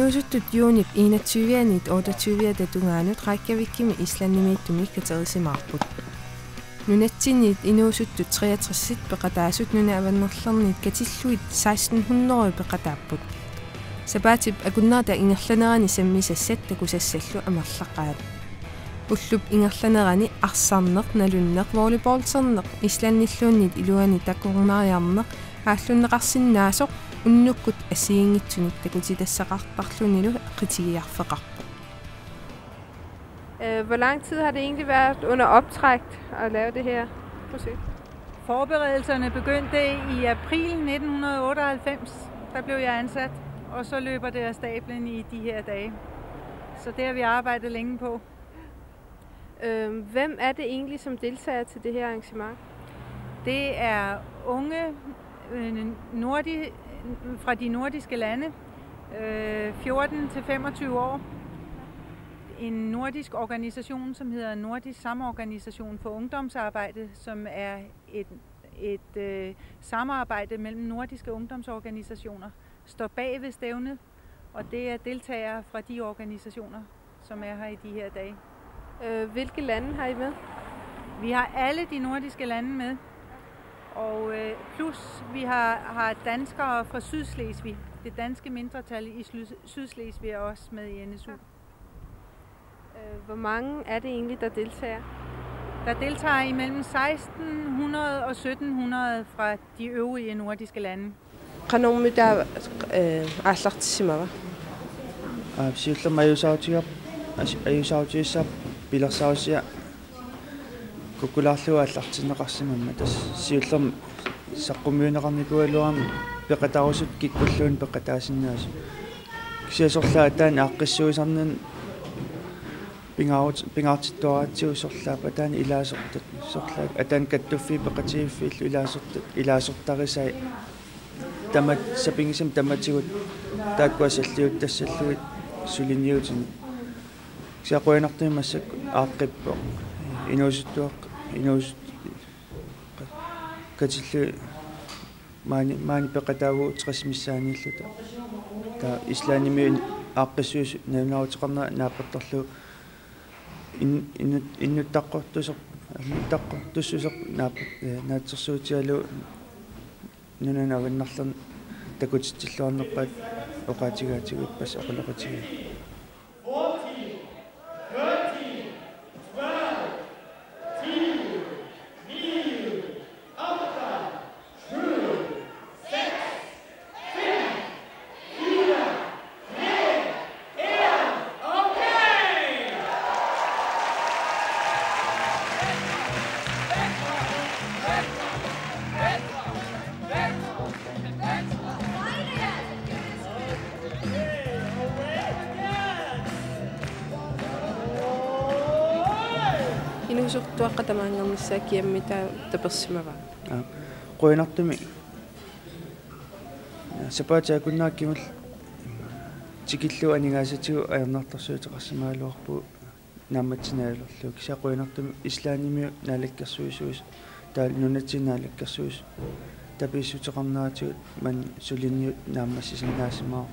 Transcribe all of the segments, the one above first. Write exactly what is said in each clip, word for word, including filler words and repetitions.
Inuusuttut juunip enogtyve-anit otteogtyve-ata tungaanut Reykjavikimi Islandimiittumi katerisimaarput. Nunatsinniit inuusuttut treogtres peqataasut nunat avannerlernit katillugit seksten hundrede peqataapput. Sapaatip akunnerata ingerlanerani sammisassat takusassallu amerlaqaat. Ullup ingerlanerani arsarneq, nalunneq, volleyballterneq, Islandilluunniit iluani takornariarneq aallunneqarsinnaasoq unnukkut assigiinngitsunik takutitassaqartarlunilu eqqumiigiarfeqarpoq. Øh, hvor lang tid har det egentlig været under optræk at lave det her projekt? Forberedelserne begyndte i april nitten hundrede og otteoghalvfems. Der blev jeg ansat, og så løber det af stablen i de her dage. Så det har vi arbejdet længe på. Øhm, hvem er det egentlig, som deltager til det her arrangement? Det er unge, øh, nordi-, fra de nordiske lande, øh, fjorten til femogtyve år. En nordisk organisation, som hedder Nordisk Samorganisation for Ungdomsarbejde, som er et, et, øh, samarbejde mellem nordiske ungdomsorganisationer, står bag ved stævnet, og det er deltagere fra de organisationer, som er her i de her dage. Øh, hvilke lande har I med? Vi har alle de nordiske lande med, og, øh, plus vi har, har danskere fra Sydslesvig, det danske mindretal i Syd-, Sydslesvig er også med i N S U. Øh, hvor mange er det egentlig, der deltager? Der deltager imellem seksten hundrede og sytten hundrede fra de øvrige nordiske lande. Qanormi taava, øh, aallartissimava? Aa, siullermik ajuusaarutigar-, as-, ajuusaarutigissavarput pilersaarusiaq kukkulaarlugu aallartinneqarsimammat. Tassa siullermik saqqummiunneqarnikuugaluarami peqataarusutut kikkulluunniit peqataasinnaasut. Kisianni sorlaat ataani aaqqissuisarnani pingaarut-, pingaartittuaratsigu sorlaat ataani ilaasortat, sorlaat ataani kattuffii peqatigiiffiillu ilaasortat, ilaasortarisai tamat-, sapinngisamik tamatigut taakkua salliuttassallugit suliniutinik. Kisianni qujanartumik massakkut aaqqippoq. Inuusuttuaq-, inuusut-, katillugit maani, maani peqataavugut tres missaanniilluta. Taava Islandimiut aaqqissuisut nalunaaruteqarnerat naapittorlugu in-, in-, innuttaqqortusoq-, innuttaqqortussuseq naap-, eh, naatsorsuutigalugu nunanut avannarlerni takutitsilluarnerpaat oqaatigaatigut ippassaq oqaloqatigiit. Inuusuttuaqqat tamaanngarnissaat kiammi taava tapersimava? Aa, qujanartumik. Sapaatip akunnerata kingulleq tikillugu aningaasatigut ajornartorsiuteqarsimagaluarpugut naammassineq ajorlugu. Kisianni qujanartumik Islandimiut naalakkersuisuusut, taavalu nunatsinni naalakkersuisut tapiissuteqarneratigut maani suliniut naammassisinnaasimasoq.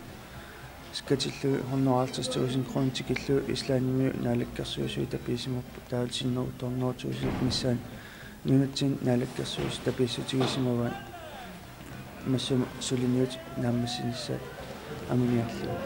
Katillugit hundrede og halvtreds tusind kroner tikillugu Islandimiut naalakkersuisui tapiisimapput, taavalu sinneruttut hundrede tusind missaani nunatsinni naalakkersuisut tapiissutigisimavaat massakkut suliniutit naammassinissaat anguniarlugu.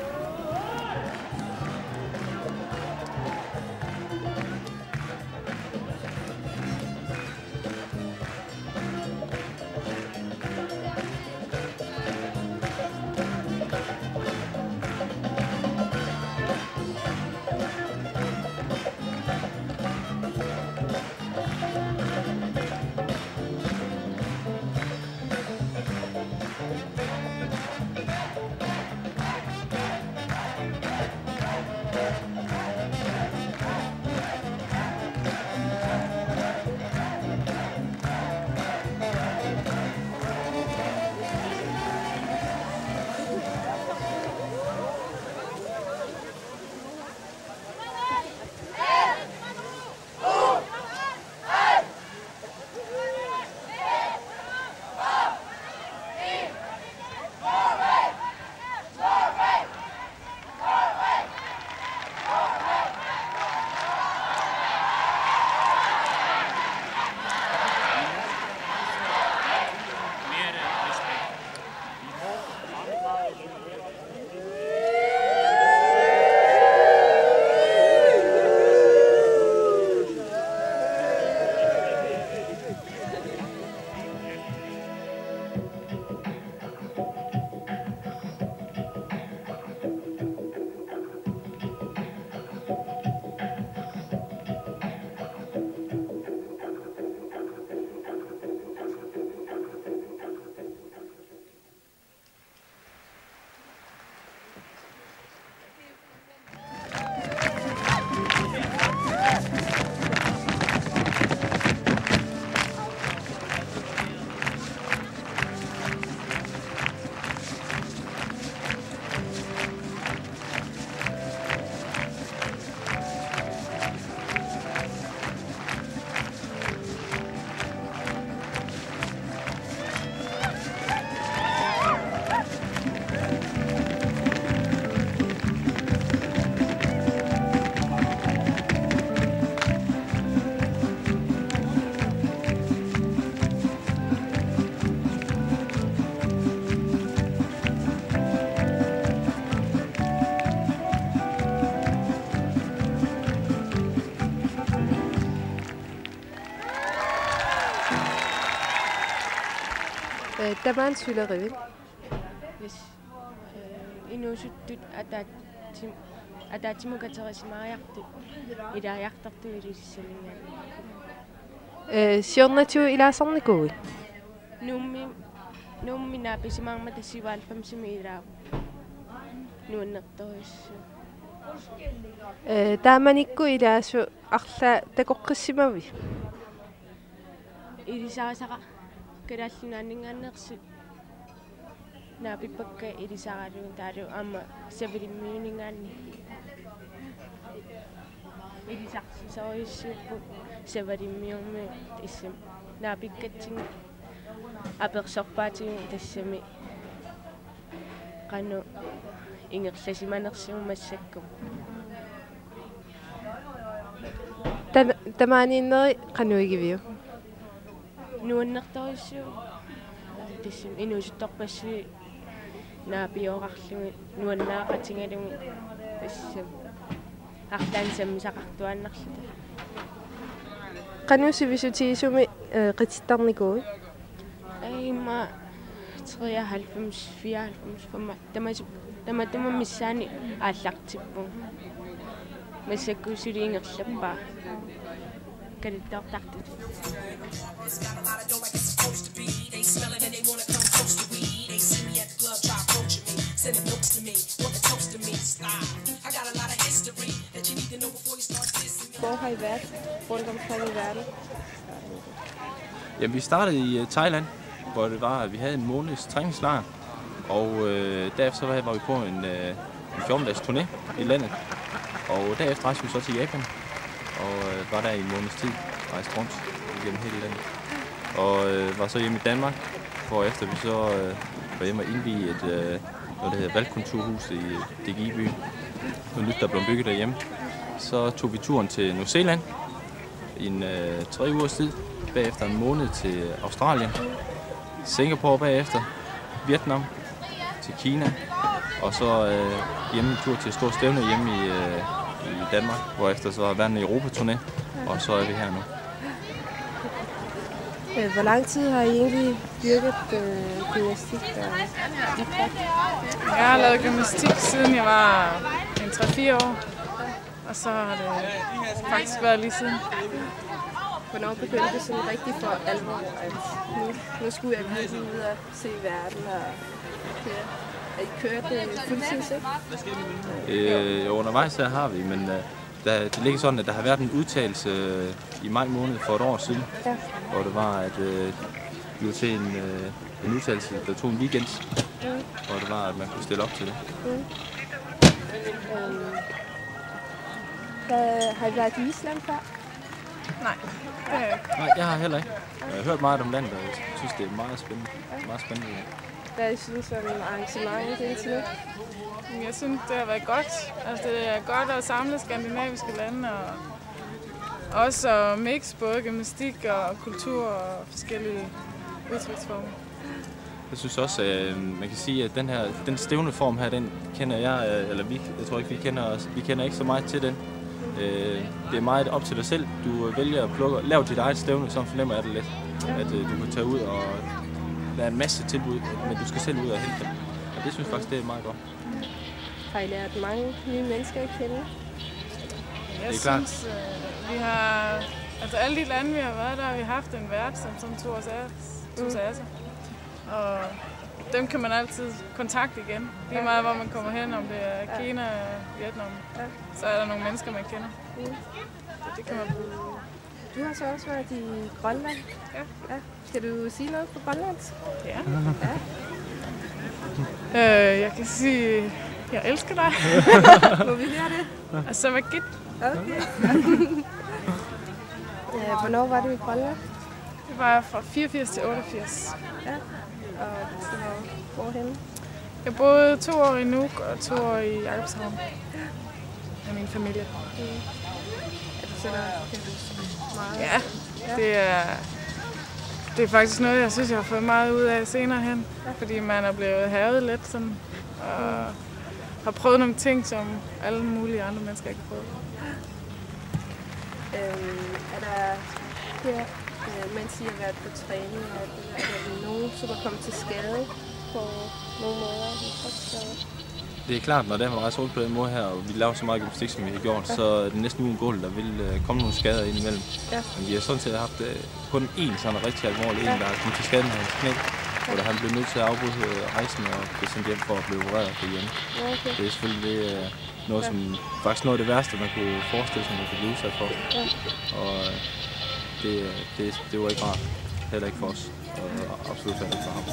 Tamaani sulerivit? Yes. Øh, inuusuttut ataatsim-, ataatsimut katerisimaariartut ilaajartortut Ilulissaninngaanniit. Øh, siornatigut ilaasornikuuit? Nuummi, Nuummi naapisimaarmata syvoghalvfemsimi ilaavoq. Nuannertorujussuuvoq. Øh, taamanikkut ilaasut arlaat takoqqissimavit? Ilisarisara Kalaallit Nunaanninngaanneersut naapippakka ilisaralugu taavalu aamma Savalimmiuninngaanniit. Ilisarsisorujussuupput Savalimmiuninngaanniit tassami naapikkatsinnik apersorpaatigut tassami qanoq ingerlasimanersigut massakkut. Tan-, tamaaniinneri qanoq igiviuk? Nuannertorujussuuvoq. Tassami inuusuttorpassuit naapioqarlugit nuannaaqatigalugit tassami arlaannik sammisaqartuaannarluta. Qanoq sivisutigisumik, øh, qitittarnikuuit? Aamma treoghalvfems, fireoghalvfems, fem-, tamasu-, tamatuma missaani aallartippunga. Massakkut suli ingerlappara. Kalittoortartut. Hvor har I været rundt omkring i verden? Jamen, vi startede i øh, Thailand, hvor det var, at vi havde en måneds træningslejr, og øh, derefter så var, var vi på en, øh, en fjorten-dages turné i landet, og derefter rejste vi så til Japan, og øh, var der i en måneds tid, rejste rundt igennem hele landet, og øh, var så hjemme i Danmark, hvor efter vi så øh, var hjemme og indvie et, øh, noget, der hedder Valgkulturhuset i øh, D G I-byen, noget nyt, der blev bygget derhjemme. Så tog vi turen til New Zealand i en øh, tre ugers tid, bagefter en måned til Australien, Singapore bagefter, Vietnam, til Kina, og så øh, hjemme en tur til et stort stævne hjemme i, øh, i Danmark, hvor efter så har været en Europaturné, og så er vi her nu. Øh, hvor lang tid har I egentlig dyrket øh, gymnastik og idræt? Jeg har lavet gymnastik, siden jeg var en tre-fire år, og så har det faktisk været lige siden. Hvornår begyndte det sådan rigtig for alvor, at nu, nu skulle jeg virkelig ud og se verden og køre? Er I kørt det fuldtids, ikke? Øh, jo, undervejs her har vi, men øh, der, det ligger sådan, at der har været en udtalelse øh, i maj måned for et år siden, ja, hvor det var, at øh, vi var til en, øh, en udtalelse, der tog en weekend, mm, hvor det var, at man kunne stille op til det. Mm. Øhm, hvad, har I været i Island før? Nej, det har jeg ikke. Nej, jeg har heller ikke. Jeg har hørt meget om landet, og jeg synes, det er meget spændende. Meget spændende. Hvad I synes om arrangementet indtil nu? Jamen, jeg synes, det har været godt. Altså, det er godt at samle skandinaviske lande og også at mixe både gymnastik og kultur og forskellige udtryksformer. Jeg synes også, at øh, man kan sige, at den her, den stævneform her, den kender jeg, øh, eller vi, jeg tror ikke, vi kender os, vi kender ikke så meget til den. Øh, det er meget op til dig selv. Du vælger at plukke, lave dit eget stævne, så fornemmer jeg det lidt. At øh, du kan tage ud, og der er en masse tilbud, men du skal selv ud og hente dem. Og det synes jeg faktisk, det er meget godt. Har I lært mange nye mennesker at kende? Jeg, det er klart, synes, øh, vi har, altså alle de lande, vi har været der, har vi haft en vært, som sådan tog os af, tog sig af sig. Og dem kan man altid kontakte igen. Lige meget, hvor man kommer hen, om det er Kina, Vietnam, så er der nogle mennesker, man kender. Så det kan man bruge. Du har så også været i Grønland. Ja. Ja. Skal du sige noget på grønlandsk? Ja. Ja. Øh, jeg kan sige, jeg elsker dig. Må vi høre det? Asavakit. Okay. Øh, hvornår var du i Grønland? Det var fra fireogfirs til otteogfirs. Ja. Og så hvorhen? Jeg boede to år i Nuuk og to år i Jakobshavn med min familie. Mm. Er du så der, kan du sige meget? Ja, det er, det er faktisk noget, jeg synes, jeg har fået meget ud af senere hen. Ja. Fordi man er blevet hærget lidt sådan, og har prøvet nogle ting, som alle mulige andre mennesker ikke har prøvet. Øhm, er der her Øh, mens I har været på træning, er der nogen, som er kommet til skade på nogen måder? Har I fået skader? Det er klart, når det er, man rejser rundt på den måde her, og vi laver så meget gymnastik, som vi har gjort, så er det næsten uundgåeligt, der vil øh, komme nogle skader ind imellem. Ja. Men vi har sådan set haft øh, kun én sådan rigtig alvorlig en, der er kommet til skade med hans knæ, hvor han blev nødt til at afbryde øh, rejsen og blev sendt hjem for at blive opereret derhjemme. Ja, okay. Det er selvfølgelig det, øh, noget, som faktisk noget af det værste, man kunne forestille sig, man kunne blive udsat for. Ja. Og øh, det, øh, det, det var ikke rart, heller ikke for os. Og absolut heller ikke for ham.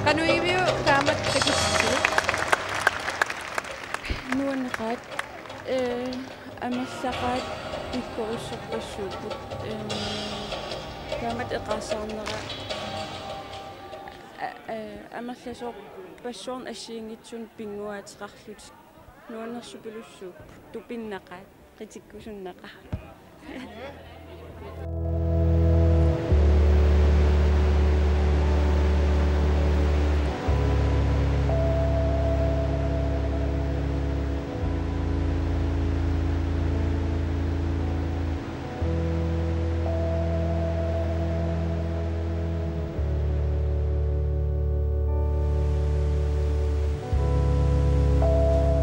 Qanoq iviuk taamatut takissutit? Nuanneqaat, ee, amerlaqaat pikkorissorpassuupput, ee, taamatut eqaassaarnera, a-, ee, amerlasoorpassuarnik assigiinngitsunik pinnguaateqarlutik nuannersupilussuupput, tupinnaqaat. Qitikkusunnaqaaq.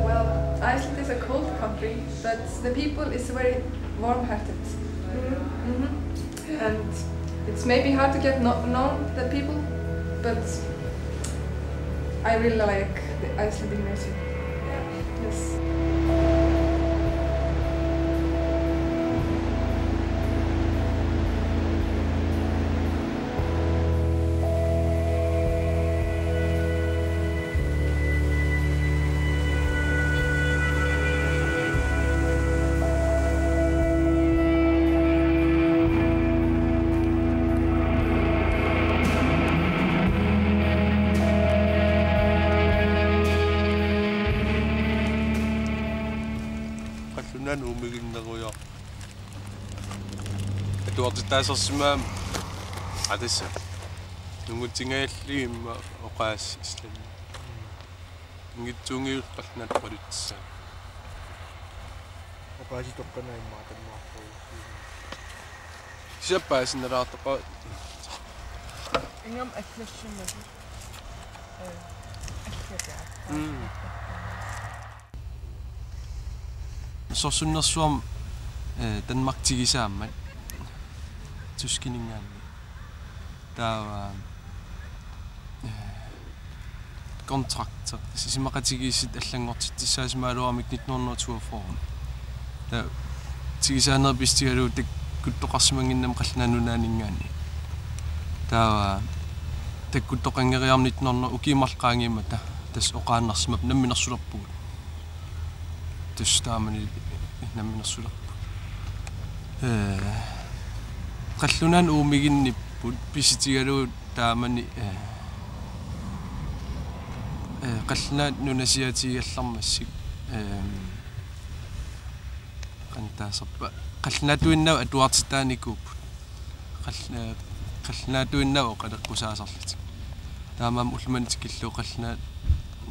Well, Iceland is a cold country, but the people is very warm-hearted. Mm-hmm. And it's maybe hard to get no- know the people, but I really like the Icelandic music. Yes. Qallunaat uumiginnerujoorput. Atuartitaasarsimagami, aa, tassa nungutinngajallaramik oqaasii Islandimi. Ingitsuunngilaq qallunaatut oqaluttussaagut. Oqaasii toqqaannaq immaqa tammaartoq. Kisianni paasinnalaartoqaat. Ingammik allassimalluni. Ee, allagaa. Mm. Sorsunnersuarmi, ee, Danmark tigusaammat tyskininngaanniit. Taava, ee, kontrakti. Isumaqatigiissut allanngortitsissaasimagaluaramik nitten hundrede og toogfyrre. Taava tigusaanerup pisutigalugu takkuttoqarsimannginnama Qallunaat Nunaanninngaanniit. Taava takkuttoqanngeriarama nitten hundrede ukiut marluk qaangiummata tassa oqaannarsimapput namminersulerpugut. Tassa taamani namminersulerpugut. Ee, qallunaanut uumiginnipput pisutigalugu taamani, ee, ee, qallunaat nunasiutigigallarmassuk, ee, qanoq taasarpa, qallunaatuinnaat atuartitaanikuupput. Qall-, ee, qallunaatuinnaat oqaloqqusaasarlutik. Taamaammat ulloq manna tikillugu qallunaat,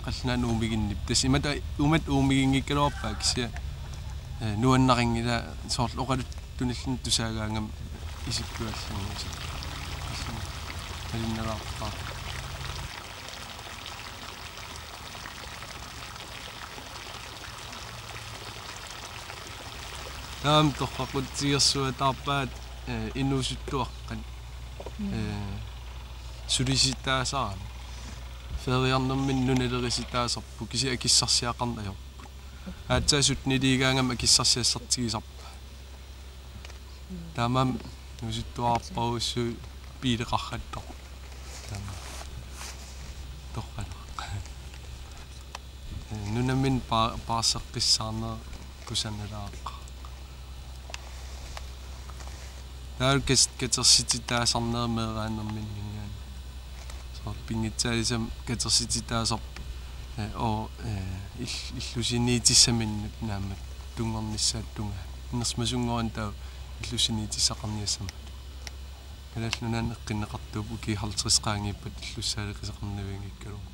qallunaanut uumiginnipput. Tassa imatut, imatut uumiginngikkaluarpaat kisianni Eh, nuannarinngilaa soorlu oqaluttunik tusaagaangama isikkuallanngusut. Malinnaalaarpara. Taam torraqutsigersuataarpaat, eh, inuusuttuaqqat. Mm. Eh, sulisitaasarami. Feriarnermini nunalerisitaasarput kisianni akissarsiaqarneq ajorput. Aatsaat sytteniiliigaangama akissarsiassartigisarpaat. Taamaammat inuusuttuararparujussuuvoq biileqarrattoq. Taamaammat. Torralaq. Nunamut pa-, paarseqqissaarneq kusanalaaqaaq. Taava kat-, katersititaasarneq meeraanerminninngaanniit. Soorlu pinngitsaalisamik katersititaasarpoq, eh, oo, eh, ill-, illusiniitissaminnut naammat tunngornissaata tungaanut. Innersimasunngoranik taava illusiniitissaqarniassammata. Kalaallit Nunaanni eqqunneqartuupput ukiut halvtreds qaangiuppata illussaaleqisoqarnavianngikkaluarpoq.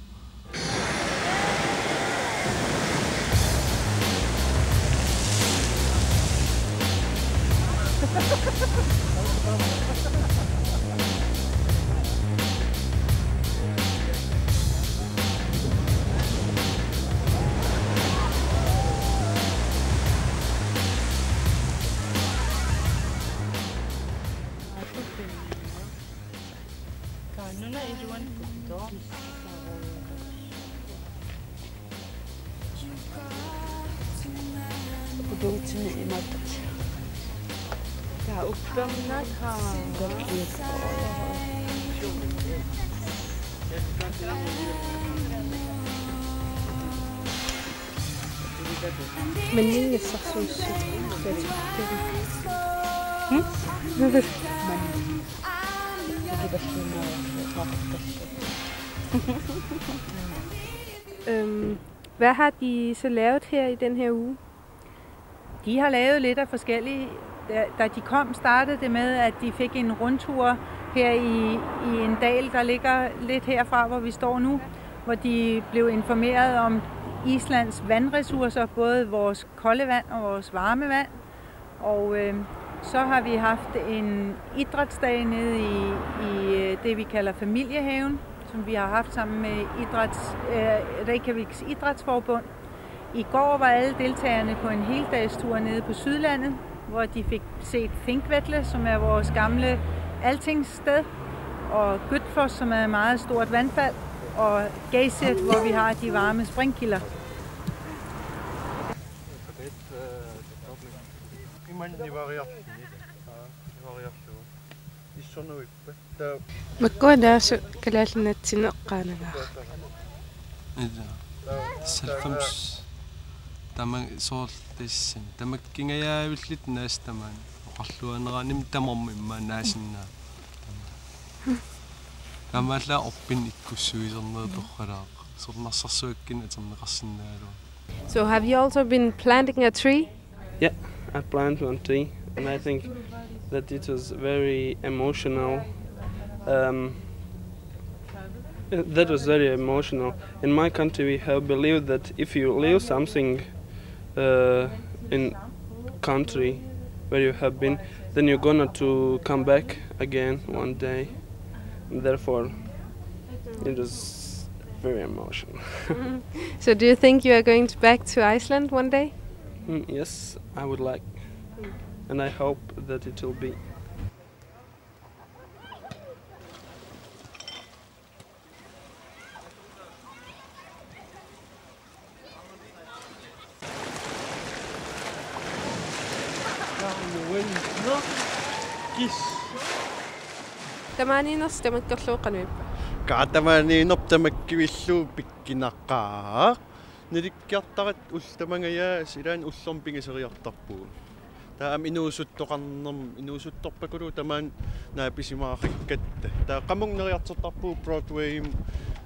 Uduutsini imaattoq. Taa uppernaqaaq. Manningi nassarsuussut. Hmm? Manningi. Øhm, hvad har de så lavet her i den her uge? De har lavet lidt af forskellige. Da, da de kom, startede det med, at de fik en rundtur her i, i en dal, der ligger lidt herfra, hvor vi står nu, hvor de blev informeret om Islands vandressourcer, både vores kolde vand og vores varme vand. Og, øh, så har vi haft en idrætsdag nede i, i, øh, det, vi kalder familiehaven, som vi har haft sammen med idræts-, øh, Reykjaviks Idrætsforbund. I går var alle deltagerne på en heldagstur nede på Sydlandet, hvor de fik set Thingvellir, som er vores gamle altingssted, og Gullfoss, som er et meget stort vandfald, og Geysir, hvor vi har de varme springkilder. Imanna nivariarluni. Aa, nivariarlugu. Issornuippa. Taa. Makkua taassuma Kalaallit Nunaanni eqqaanagaara. Ila. Taa, halvfems. Taa. Tama soorlu tassani. Tamakkingajavilluta naasut tamaani. Oqarluaannaraanni tamarmik immaqa naasinnaa. Taamaallaat orpinnut ikkussuisarneq torralaaqqaa. Soorlu narsarsuakkunnik atorneqarsinnaagaluarluni. So have you also been planting a tree? Yeah, I planted one tree, and I think that it was very emotional. Um, that was very emotional. In my country, we have believed that if you leave something, uh, in country where you have been, then you're gonna to come back again one day. And therefore, it was very emotional. So do you think you are going to back to Iceland one day? Mm, yes, I would like. And I hope that it will be. Tamaaniinnersi tamakkerlugu qanoq ippa? Kaa tamaaniinnerput tamakkivillugu pikkunaqaaq. Nilikkiartaratta ullut tamangajaasa ilaanni ullormut pingasoriartarpugut. Taava aamma inuusuttoqarnerm-, inuusuttorpakuluuvoq tamaani naapisimaarikkatta. Taava qamunga neriartortarpugut Broadwaymi,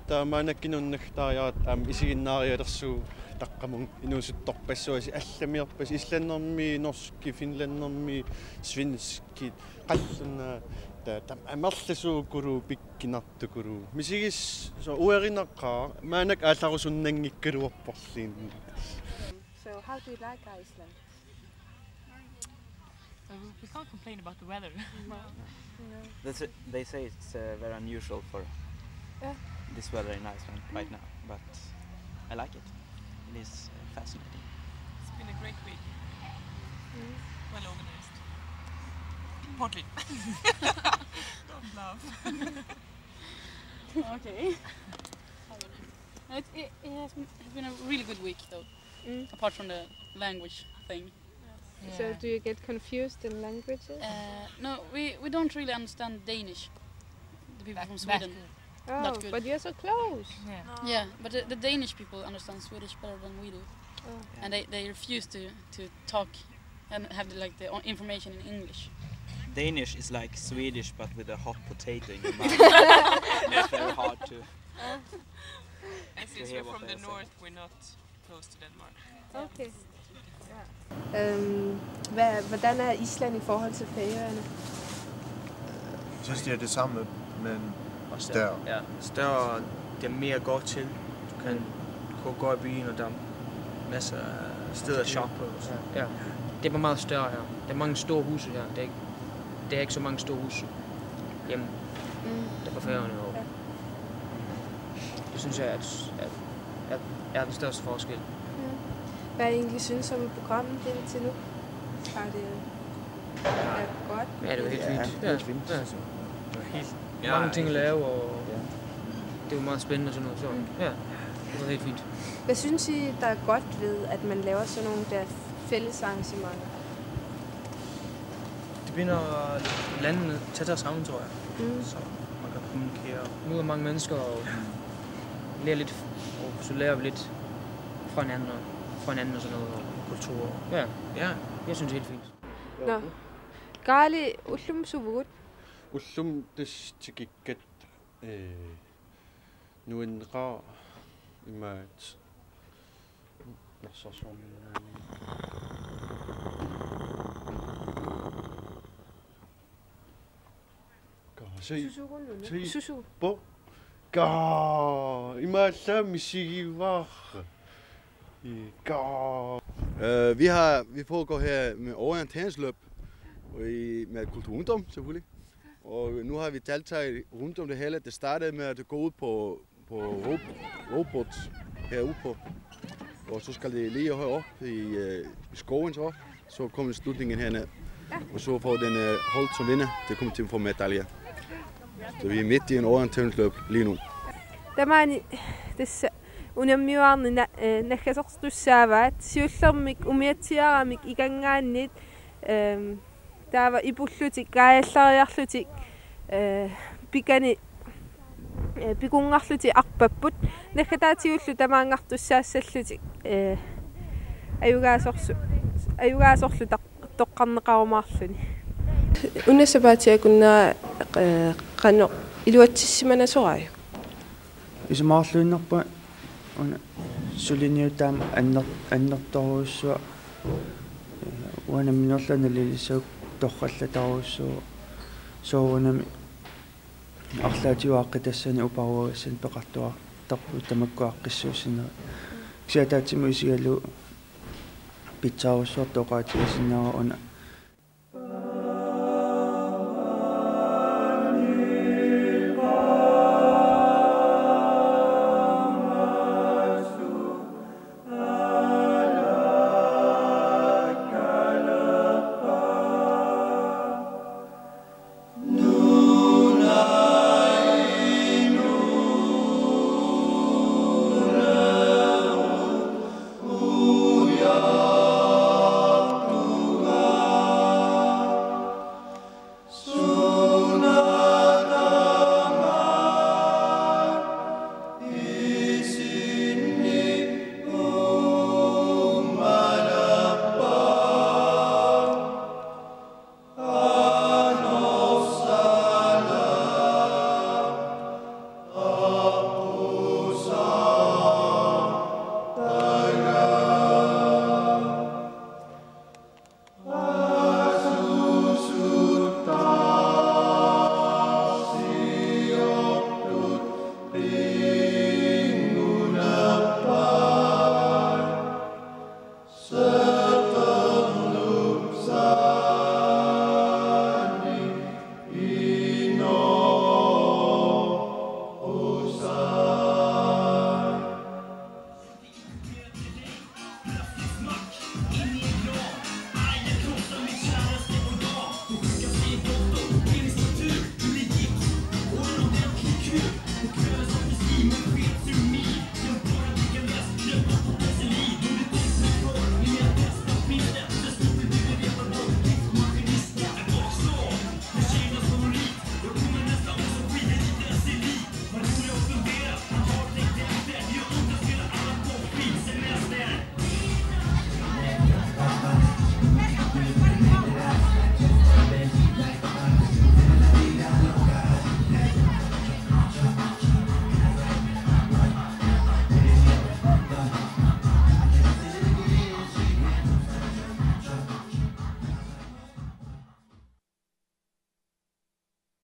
taava maannakkut nuannaartariaqartoq aamma isiginnaarialersugut taqqamunga inuusuttorpassuasi allamiorpassuit islandimiit, norskit, finlandimiit, svenskit, qallunaat, taava taama amerlasuukuluuvoq pikkunartukuluuvoq. Misigis-, soorlu uerinaqaaq, maannakkut aallarusunnanngikkaluarporluunniit. So how do you like Iceland? Uh, we can't complain about the weather. They say, they say it's uh, very unusual for Yeah. this weather in Iceland right now, but I like it. It is uh, fascinating. It's been a great week. Well organized. Partly. Don't laugh. Okay. It, it, it has been, has been a really good week, though, Mm. apart from the language thing. So do you get confused in languages? Uh, no, we, we don't really understand Danish, the people from Sweden. Oh, good. But you're so close. Yeah. Yeah, but the, the Danish people understand Swedish better than we do. Oh. And they, they refuse to, to talk and have the, like the o- information in English. Danish is like Swedish, but with a hot potato in your mouth. It's very hard to. As to since hear we're what from they the say. North, we're not close to Denmark. Okay. Øhm, hvad, hvordan er Island i forhold til Færøerne? Jeg synes, de er det samme, men større. Ja, større, det er mere at gå til. Du kan gå, gå i byen, og der er masser af steder at shoppe. Og sådan. Ja, det er meget større her. Der er mange store huse her. Det er ikke, det er ikke så mange store huse hjemme. Mm. Der er på Færøerne. Og det synes jeg er, at, at, at er den største forskel. Hvad har I egentlig synes om programmet indtil nu? Har det været godt? Ja, det var helt Ja, fint. helt fint. Ja. Altså, Det var helt Ja, mange ting at helt lave, og Ja. det var meget spændende og sådan noget. Så, ja, det var helt fint. Hvad synes I, der er godt ved, at man laver sådan nogle der fælles arrangementer? Det binder landene tættere sammen, tror jeg. Mm. Så man kan kommunikere. Møder mange mennesker og lærer lidt, og så lærer vi lidt fra hinanden, og, fra hinanden og sådan noget, og kultur. Ja, ja, jeg synes det er helt fint. Nå. Kaali, ullumi suvugut? Ullumi tassa tikikkatta, eh, nuanneqaaq imaattoq Narsarsuarminngaanniit. Kaa, se, se, Susu. Bo. Kaa, imaallaat misigivara. Kaa. Øh, vi har, vi foregår her med Orion Talentløb, og i, med Kultur Ungdom selvfølgelig. Og nu har vi deltaget rundt om det hele. Det startede med at gå ud på, på ro-, robot herude på. Og så skal det lige højere op i, øh, i skoven så. Så kommer slutningen herned. Og så får den øh, hold, som vinder, det kommer til at få medaljer. Så vi er midt i en Orion Talentløb lige nu. Tamaani tassa unammiuaarneq na- eh, naggasertussaavaat, siullermik umiatsiaaramik ikangaanniit, ehm, taava ipullutik kaajallariarlutik, eh, pikani, eh, pikunngarlutik arpapput, naggataatigullu tamaanngartussaassallutik, eh, ajugaasorsu-, ajugaasorlu taq- toqqarneqarumaarluni. Una sapaatip akunnera, eh, qanoq iluatsissimanasoraajuk? Isumaqarluinnarpunga una suliniutaa anner-, annertoorujussuaq, eh, uanga nammineerlunga nalilissagukkit torrallataarujussuuvoq, soorunami arlaatigut aaqqitassani uparuagassannik peqartuaartarpugut tamakku aaqqissuussinerit. Kisianni ataatsimut isigalugu pitsaarujussuartut oqaatigisinnaavara una